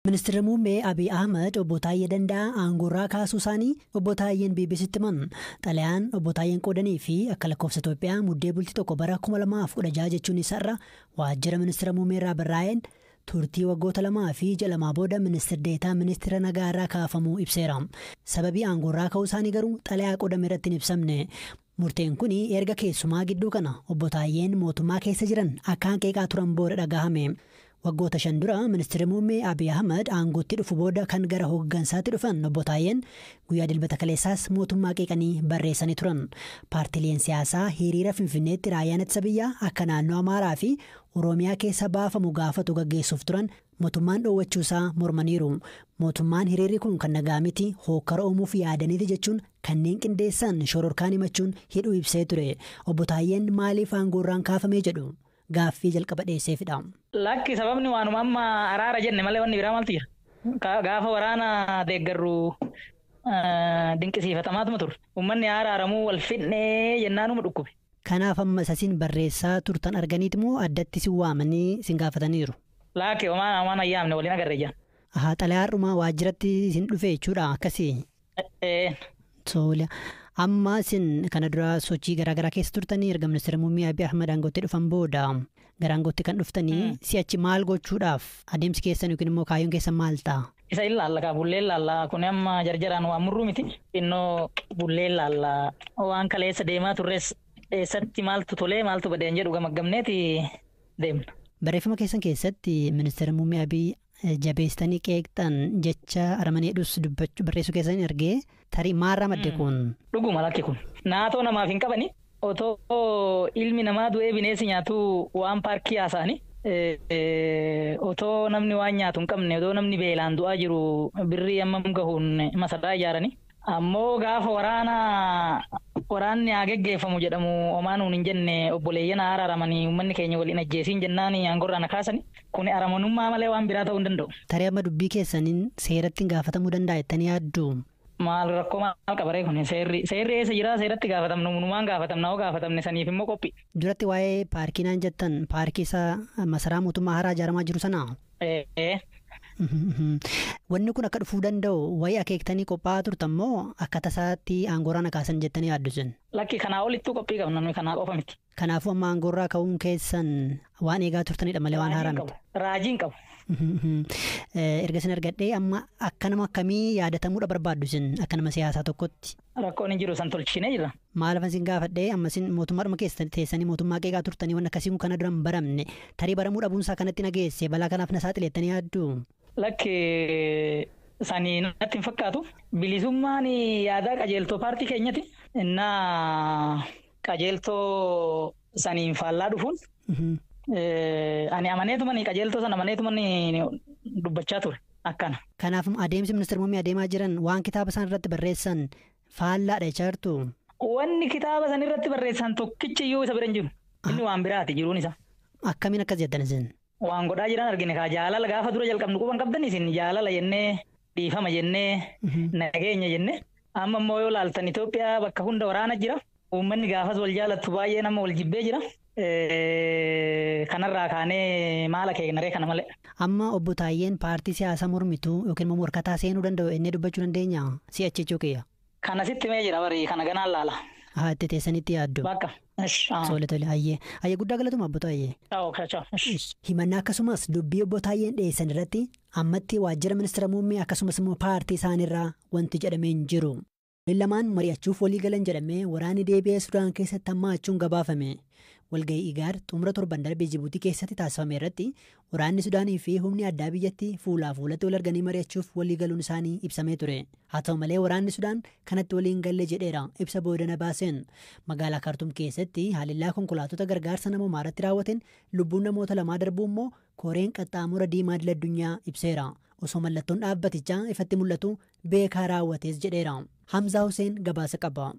Ministeerri muummee Abiy Ahmed obbo Taayyee Danda'aa aangoorraa kaasuu isaanii obbo Taayyeen BBCtti himan. Xalayaan obbo Taayyeen qoodanii fi akka lakkoofsa Itoophiyaa muddee bultii 1 bara 2016 jechuun isarra waajjira ministeera muummee irraa barraa'een turtii waggoota 2 fi ji'a 2 booda ministeer deetaa ministeera nagaa irraa kaafamuu ibseera. Sababii aangoorraa ka'uu isaanii garuu xalayaa qoodame irratti hin ibsamne. Murteen kun erga keessumaa gidduu kana obbo Taayyeen mootummaa keessa jiran akkaan qeeqaa turan booda dhagahame. Waggoota 5 dura ministeerri muummee Abiy Ahmed aangootti dhufu booda kan gara hooggansaatti dhufan obbo Taayyeen guyyaa dilbata kaleessaas mootummaa qeeqanii barreessanii turan. Paartileen siyaasaa hiriira Finfinneetti raayyaan ittisa biyyaa akka naannoo Amaaraa fi Oromiyaa keessa baafamu gaafatu gaggeessuuf turan mootummaan dhoowwachuusaa mormaniiru. Mootummaan hiriirri kun kan nagaa miti hookkara uumuuf yaadaniiti jechuun kanneen qindeessan shororkaan himachuun hidhuu ibsee ture. Obbo Taayyeen maaliif aangoorraan kaafamee jedhu gaaffii jalqaba dhiyeesseefidha. Lakki sababni waanuma amma araara jenne malee wanni biraa maaltu jira? Gaafa waraana deeggarru dinqisiifatamaatuma ture. Uummanni araaramuu wal fidnee jennaanuma dhukkube. Kanaaf amma isasiin barreessaa turtan arganiiti moo addatti si waamanii sin gaafataniiru? Lakki homaa ayyaamne waliin agarre jaan. Ahaa, xalayaadhuma waajjiratti isin dhufe jechuudha akkasii. Tole. Amma isin kana dura sochii garaagaraa keessa turtanii erga ministeera muummee Abiy Ahmed aangootti dhufan booda gara aangootti kan dhuftanii si'achi maal gochuudhaaf adeemsi keessan yookiin immoo kaayyoon keessan maal ta'a? Isa ilaalla kaa bullee ilaalla kun amma jarjaraan waan murruu miti. Innoo bullee ilaalla waan kaleessa deemaa turres eessatti maaltu tolee maaltu badeen jedhu gamaggamneeti deemna. Barreeffama keessan keessatti ministeera muummee Abiy jabeessitanii qeeqxan jecha aramaneedhus dubbachuu barreessuu keessan argee tarii maarraa madde kun? Dhuguma lakki kun. Naatoo namaaf hin qabani. Otoo ilmi namaa du'ee bineensi nyaatu waan paarkii haasa'ani. Otoo namni waan nyaatu hin qabne otoo namni beelaan du'aa jiru birrii hammam gahuun masaraa ijaarani. Ammoo gaafa waraanni haa geggeeffamu jedhamu homaa nuun hin jenne obboleeyyan haa araaramanii uummanni keenya waliin ajjeesiin jennaan aangoorraa na kaasani. Kun aramanummaa malee waan biraa ta'uu hin danda'u. Tarii amma dubbii keessaniin seeratti hin gaafatamuu danda'a jettanii yaaddu? Maal rakkoo maal qabaree kun seerri eessa jira seeratti gaafatamnu numaan gaafatamna hoo gaafatamne saniif immoo qophii. Duratti waa'ee paarkii naan jettan paarkii isaa masaraa mootummaa haaraa ijaaramaa jiru sanaa? Wanni kun akka dhufuu danda'u wayii akeektanii qophaa'aa turtan moo akka tasaatti aangoorraa na kaasan jettanii yaaddu isin? Lakki kanaa olittuu qophii qabna nuyi kanaa qofa miti. Kanaafuu amma aangoorraa ka'uun keessan waan eegaa turtanidha malee waan haaraa miti. Raajii hin qabu. Erga isin argadhee amma akka nama akkamii yaadatamuudha barbaaddu isin akka nama siyaasaa tokkotti? Rakkoon hin jiru san tolchinee jirra. Maal afan isin gaafadhee amma isin mootummaadhuma keessa teessanii mootummaa qeeqaa turtanii waan akkasii kun kana dura hin baramne tarii baramuu dhabuunsaa kanatti na geesse balaa kanaaf na saaxileettanii yaaddu? Lakki sanii natti hin fakkaatu. Bilisummaan yaadaa qajeeltoo paartii keenyati. Innaa qajeeltoo saniin faallaa dhufuun. Ani amaneetumani qajeeltoo sana amaneetumani dubbachaa ture akkana. Kanaaf adeemsi ministeera muummee adeemaa jiran waan kitaaba isaan irratti barreessan faallaadha jechaa jirtu. Wanni kitaaba san irratti barreessan tokkichi iyyuu isa bira hin jiru. Inni waan biraati jiruun isa. Akkamiin akkas jettan isin? Waan godhaa jiran argine kaa jaalala gaafa dura jalqabnu quban qabdan isin jaalala jennee dhiifama jennee nageenya jennee amma immoo yoo laaltan Itoophiyaa bakka hunda waraana jira. Uummanni gaafas wal jaalattu baay'ee nama wal jibbee jira. Kanarraa kaanee maal akeeknaree kana malee. Amma obbo Taayyeen paartii siyaasaa mormituu yookiin immoo morkataa seenuu danda'u innee dubbachuu dandeenya? Si'achi jechuu kiyya. Kana sitti mee jira barii kana ganaan laala. Haa itti teessanitti yaaddu. Bakka. Tole tole hayyee. Hayyee guddaa galatuma obbo Taayyee. Himannaa akkasumas dubbii obbo Taayyeen dhiyeessan irratti ammatti waajjira ministeera muummee akkasumas immoo paartii isaaniirraa wanti jedhamee hin jiru. Lamaan mari'achuuf walii galan jedhamee waraanni deebi'ee Sudaan keessatti hammaachuun gabaafame. Walga'ii Igaad xumura torban darbee Jibuutii keessatti taasifame irratti waraanni Sudaanii fi humni addaa biyyattii fuulaa fuulatti wal arganii mari'achuuf walii galuun isaanii ibsamee ture. Haa ta'u malee waraanni Sudaan kanatti waliin galle jedheera ibsa boodana baaseen. Magaalaa Kaartuum keessatti haalillaa konkolaattota gargaarsa namoomaa irratti raawwateen lubbuun namoota 2 darbuu immoo koreen qaxxaamura diimaa idil addunyaa ibseera. Osoo mallattoon dhaabbatichaa ifatti mul'atu beekaa raawwates jedheera. Hamzaa Hussein gabaasa qaba.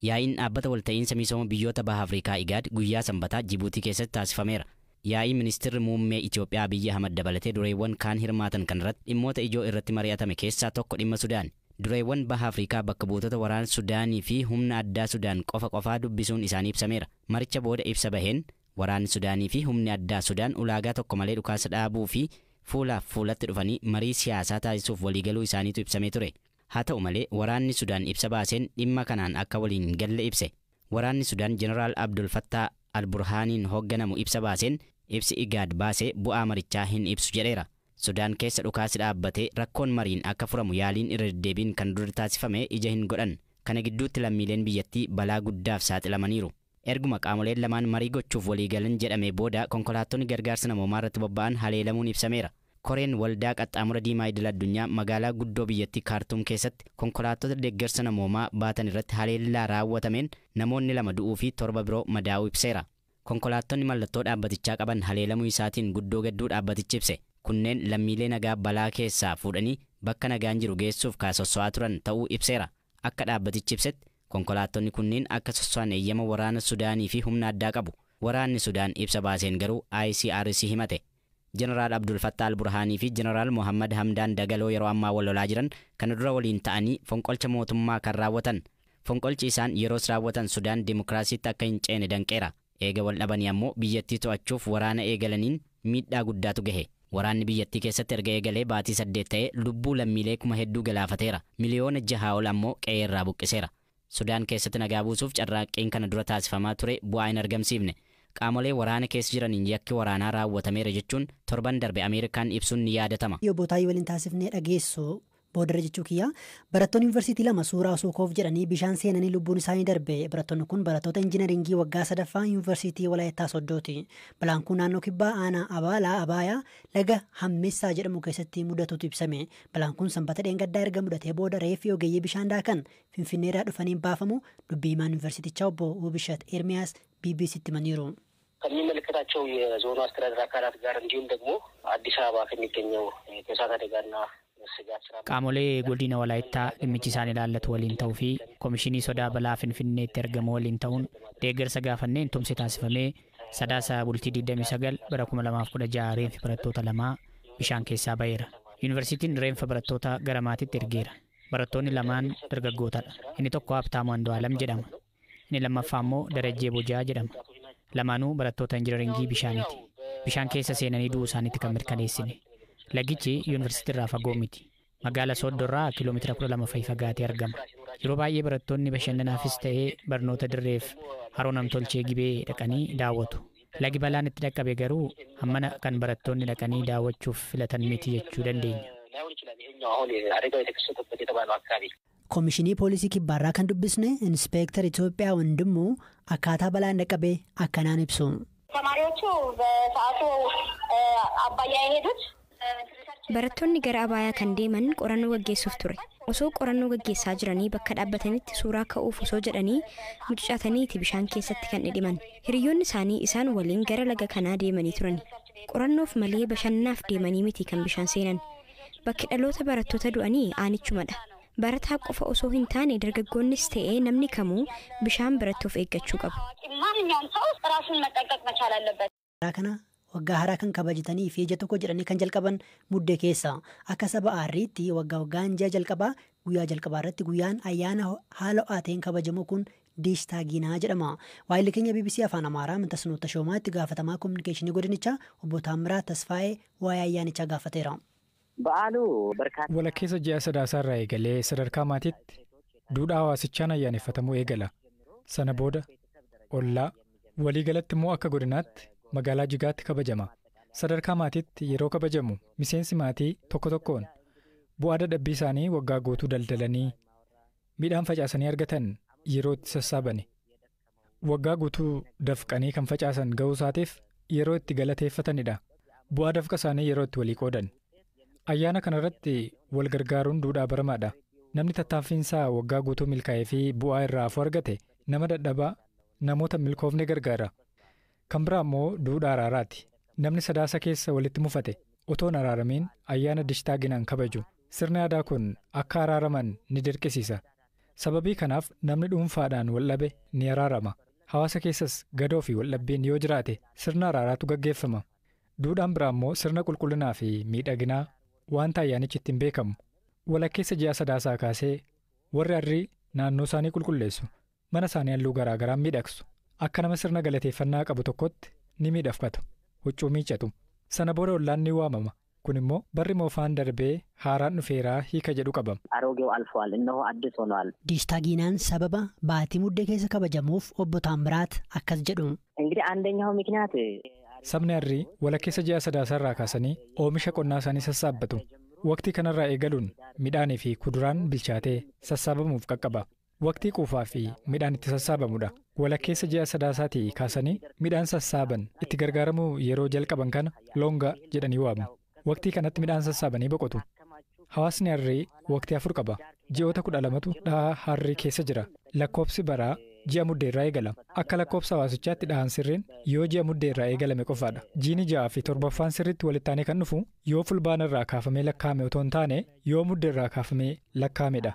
Yaa'iin dhaabbata walta'iinsa misooma biyyoota baha Afrikaa Igaad guyyaa Sanbataa Jibuutii keessatti taasifameera. Yaa'ii ministeerri muummee Itoophiyaa Abiyyi Ahmad dabalatee dureewwan kaan hirmaatan kanarratti dhimmoota ijoo irratti mari'atame keessaa tokko dhimma Sudaan. Dureewwan baha Afrikaa bakka buutota waraana Sudaanii fi humna addaa Sudaan qofa qofaa dubbisuun isaanii ibsameera. Maricha booda ibsa baheen waraanni Sudaanii fi humni addaa Sudaan ulaagaa tokko malee dhukaasa dhaabuu fi Fuulaaf fuulatti dhufanii marii siyaasaa taasisuuf waliigaluu isaaniitu ibsamee ture. Haa ta'u malee, waraanni Sudaan ibsa baaseen dhimma kanaan akka waliin galle ibse. Waraanni Sudaan Jeneraal Abdul Fattaa Al-Burhaaniin hoogganamu ibsa baaseen ibsi Igaad baasee bu'aa marichaa hin ibsu jedheera. Sudaan keessa dhukaasi dhaabbatee rakkoon mariin akka furamu yaaliin irra deddeebiin kan dura taasifame ija hin godhan. Kana gidduutti lammiileen biyyattii balaa guddaaf saaxilamaniiru. Erguma qaamoleen lamaan marii gochuuf waliigalan jedhamee booda konkolaattonni gargaarsa namoomaa irratti bobba'an haleelamuun ibsameera. Koreen waldaa qaxxaamura diimaa idil addunyaa magaalaa guddoo biyyattii Kaartuum keessatti konkolaattota deeggarsa namoomaa baatan irratti haleellaa raawwatameen namoonni 2 du'uu fi 7 biroo madaa'uu ibseera. Konkolaattonni mallattoo dhaabbatichaa qaban haleelamuu isaatiin guddoo gadduu dhaabbatichi ibse. Kunneen lammiilee nagaa balaa keessaa fuudhanii bakka nagaan jiru geessuuf kaasosso'aa turan ta'uu ibseera. Akka dhaabbatichi ibsetti konkolaattonni kunneen akka sosso'an eeyyama waraana Sudaanii fi humna addaa qabu. Waraanni Sudaan ibsa baaseen garuu ICRC himate. Jeneraal Abdul Fattah Al-Burhaanii fi Jeneraal Mohammad Hamdaan Dagaloo yeroo ammaa wal lolaa jiran kana dura waliin ta'anii fonqolcha mootummaa kan raawwatan. Fonqolchi isaan yeroos raawwatan Sudaan dimokiraasiitti akka hin ceene danqeera. Eega wal dhabanii ammoo biyyattii to'achuuf waraana eegalaniin miidhaa guddaatu gahe. Waraanni biyyattii keessatti erga eegalee baatii 8 ta'ee lubbuu lammiilee kuma hedduu galaafateera. Miliyoona 6 ol ammoo qe'ee irraa buqqiseera. Sudaan keessatti nagaa buusuuf carraaqqiin kana dura taasifamaa ture bu'aa hin argamsiifne. Qaamolee waraana keessa jiraniin yakki waraanaa raawwatameera jechuun torban darbe Ameerikaan ibsuun ni yaadatama. Obbo Taayyee waliin taasifnee dhageessu boodarra jechuu kiyya. Barattoonni yuunivarsiitii 2 suuraa osoo koof jedhanii bishaan seenanii lubbuun isaanii darbe. Barattoonni kun barattoota injiinaringii waggaa 3ffaa yuunivarsiitii Walaayittaa Sooddooti. Balaan kun naannoo kibbaa aanaa Abaalaa Abaayaa laga Hammeessaa jedhamu keessatti mudatutu ibsame. Balaan kun sanbata dheengaddaa erga mudatee booda reeffi ogeeyyii bishaan daakan Finfinneerraa dhufaniin baafamu dubbii himaan yuunivarsiitichaa obbo Wubishat Ermiyaas BBCtti himaniiru. ከሚመለከታቸው የዞኑ አስተዳደር አካላት ጋር እንዲሁም ደግሞ አዲስ አበባ ከሚገኘው የእሳት አደጋና Qaamolee godina Walaayittaa dhimmichi isaan ilaallatu waliin ta'uu fi Komishinii Sodaa Balaa Finfinneetti argamu waliin ta'uun deeggarsa gaafanneen tumsi taasifamee Sadaasa bultii 29 bara 2016 reenfi barattoota 2 bishaan keessaa ba'eera. Yuunivarsiitiin reenfa barattoota gara maatiitti ergeera. Barattoonni lamaan dargaggootadha. Inni tokko Habtaamuu Andu'aalam jedhama. Inni lammaffaa immoo Darajjee Bojaa jedhama. Lamaanuu barattoota injinaringii bishaaniiti. Bishaan keessa seenanii du'uu isaaniitti kan mirkaneessine. Lagichi yuunivarsiitii irraa fagoo miti. Magaala Sooddoo irraa kiiloomeetira 12 fa'i fagaatee argama. Yeroo baay'ee barattoonni bashannanaafis ta'ee barnoota dirreef haroo namtolchee Gibee dhaqanii daawwatu. Lagi balaan itti dhaqqabe garuu hammana kan barattoonni dhaqanii daawwachuuf filatan miti jechuu dandeenya. Komishinii Poolisii Kibbaarraa kan dubbisne Inspeektar Itoophiyaa Wandimmoo akkaataa balaan dhaqqabe akkanaan ibsu. ተማሪዎቹ በሰዓቱ አባያ የሄዱት Barattoonni gara Abaayaa kan deeman qorannoo gaggeessuuf ture. Osoo qorannoo gaggeessaa jiranii bakka dhaabbatanitti suuraa ka'uuf osoo jedhanii mucucaataniiti bishaan keessatti kan dhidhiman. Hiriyoonni isaanii isaan waliin gara laga kanaa deemanii turan. Qorannoof malee bashannanaaf deemanii miti kan bishaan seenan. Bakki dhaloota barattoota du'anii aanichumadha. Barataa qofa osoo hin taane dargaggoonnis ta'ee namni kamuu bishaan biratti of eeggachuu qabu. ማንኛውም ሰው ራሱን መጠንቀቅ መቻል አለበት። Kana waggaa haaraa kan kabajatanii fi ija tokko jedhanii kan jalqaban muddee keessa akka saba Aarriitti waggaa waggaan ji'a jalqabaa guyyaa jalqabaa irratti guyyaan ayyaana haala ho'aa ta'een kabajamu kun Diishtaaginaa jedhama. Waayilli keenya BBC Afaan Amaaraa Mintasnoota Shoomaa itti gaafatamaa kominikeeshinii godinichaa obbo Taammiraa Tasfaayee waa'ee ayyaanichaa gaafateera. Walakkeessa ji'a sadaasaa irraa eegalee sadarkaa maatiitti duudhaa hawaasichaan ayyaaneffatamuu eegala. Sana booda ollaa waliigalatti immoo akka godinaatti magaalaa Jigaatti kabajama. Sadarkaa maatiitti yeroo kabajamu miseensi maatii tokko tokkoon bu'aa dadhabbii isaanii waggaa guutuu daldalanii midhaan facaasanii argatan yeroo itti sassaabani. Waggaa guutuu dafqanii kan facaasan ga'uu isaatiif yeroo itti galateeffatanidha. Bu'aa dafqa isaanii yeroo itti walii qoodan. Ayyaana kanarratti wal gargaaruun duudhaa baramaadha. Namni tattaaffiinsaa waggaa guutuu milkaa'ee fi bu'aa irraa hafu argate nama dadhabaa namoota milkoofne gargaara. Kan biraa immoo duudhaa araaraati. Namni sadaasa keessa walitti mufate otoo hin araaramiin ayyaana dishtaaginaan kabaju. Sirni aadaa kun akka araaraman ni dirqisiisa. Sababii kanaaf namni dhuunfaadhaan wal dhabe ni araarama. Hawaasa keessas gadoo fi waldhabbiin yoo jiraate sirna araaraatu gaggeeffama. Duudhaan biraa immoo sirna qulqullinaa fi miidhaginaa wanta ayyaanichi ittiin beekamu. Walakkeessa ji'a sadaasaa kaasee warri arrii naannoo isaanii qulqulleessu. Mana isaanii halluu garaa garaan miidhagsu. Akka nama sirna galateeffannaa qabu tokkotti ni miidhagfatu. Huccuu miiccatu. Sana booda ollaan ni waamama. Kun immoo barri moofaan darbee haaraan dhufeeraa hiika jedhu qaba. አሮጌው አልፏል፣ እነሆ አዲስ ሆኗል። Diishtaa sababa baatii muddee keessa kabajamuuf obbo Taamiraat akkas jedhu. እንግዲህ አንደኛው ምክንያት Sabni Harrii walakkeessa ji'a sadaasaarraa kaasanii oomisha qonnaa isaanii sassaabbatu. Waqtii kanarraa eegaluun midhaanii fi kuduraan bilchaatee sassaabamuuf qaqqaba. Waqtii quufaa fi midhaan itti sassaabamudha. Walakkeessa ji'a sadaasaatii kaasanii midhaan sassaaban itti gargaaramuu yeroo jalqaban kana loonga jedhanii waamu. Waqtii kanatti midhaan sassaabanii boqotu. Hawaasni Harrii waqtii 4 qaba. Ji'oota 12tu dhahaa Harrii keessa jira. Lakkoobsi baraa ji'a muddeerraa eegala. Akka lakkoobsa hawaasichaatti dhahaan sirriin yoo ji'a muddeerraa eegalame qofaadha. Jiini 6 fi 7ffaan sirriitti walitti aanee kan dhufu yoo fulbaana irraa kaafamee lakkaa'ame otoo hin taane yoo muddeerraa kaafamee lakkaa'amedha.